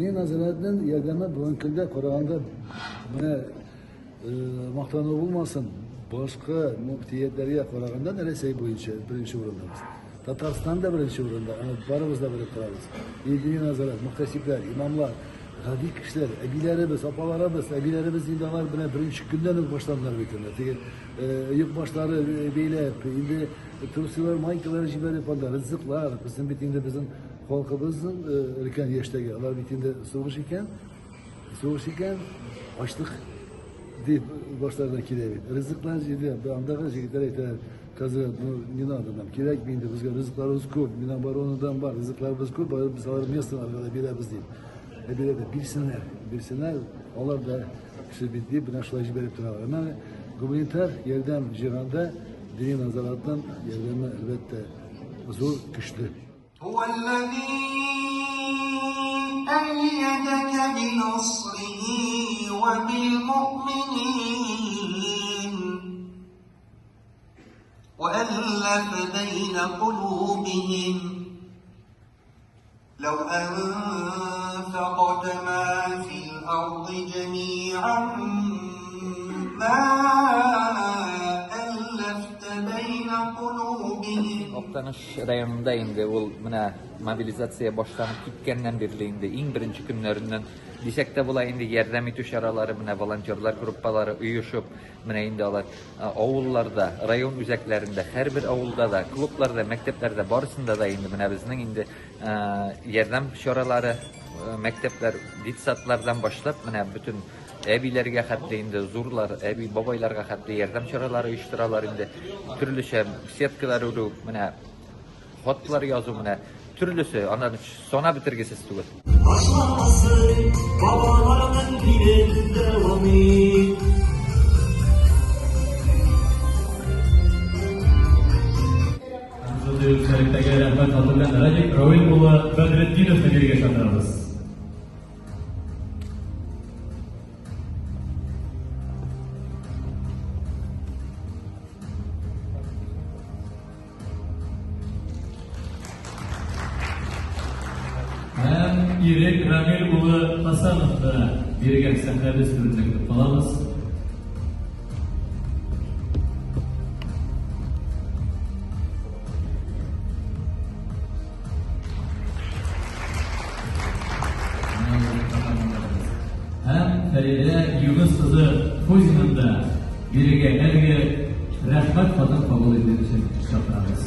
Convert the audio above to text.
Дини нәзарәтнең ярдәме бүгенге көндә караганда менә мактану булмасын, башка мөфтиятләргә караганда Рәсәй буенча беренче урында без. Татарстанда беренче урында, аны барыбыз да белеп торабыз. И дини нәзарәт, мөхтәсибләр, имамлар, гади кешеләр, әбиләребез, апаларыбыз, әбиләребез инде алар менә беренче көннән үк башладылар бит инде. Теге йөк башлары бәйләп, инде трусилар, майкалар җибәреп анда, ризыклар, безнең бит инде безнең халкыбызның өлкән яшьтәге, алар бит инде сугыш икән, сугыш икән, ачлык дип башларына килә бит. Ризыклар җыйды, андагы җегетләр әйтә, хәзрәт, ну не надо нам, кирәкми инде, безгә ризыкларыбыз күп, Миноборонадан бар, ризыкларыбыз күп, без алар местныйларга да бирәбез дип. Ә бирә бирсеннәр, бирсеннәр, алар да кеше бит дип, менә шулай җибәреп торалар. Әмма гуманитар ярдәм җыйганда дини назаратның ярдәме, әлбәттә, зур, көчле. هو الذي أيدك بنصره وبالمؤمنين وألف بين قلوبهم لو أنفقت ما في الأرض جميعا ما ألفت بين قلوبهم. Актаныш районында инде ул менә мобилизация башланып киткәннән бирле инде иң беренче көннәреннән дисәк тә була инде ярдәм итү чаралары менә волонтерлар группалары оешып менә инде алар авылларда, район үзәкләрендә, һәрбер авылда да, клубларда, мәктәпләрдә барысында да инде менә безнең инде ярдәм чаралары мәктәпләр, детсадлардан башлап менә бөтен әбиләргә хәтле инде зурлар, әби бабайларга хәтле ярдәм чаралары оештыралар инде. Төрлечә сеткалар үрү, менә хатлар язу менә төрлесе, аннан санап бетергесез түгел. Башламасын бабаларның динен дәвам ит. Шундый үзенчәлектәге рәхмәт хаты белән Радик Равил улы Бәдретдиновны бирегә чакырабыз. Һәм Ирек Рамил улы Хасановны бирегә сәхнәбез түрендә көтеп калабыз. Һәм Фәридә Юныс кызы Хузинаны да бирегә әлеге рәхмәт хатын кабул итү өчен чакырабыз.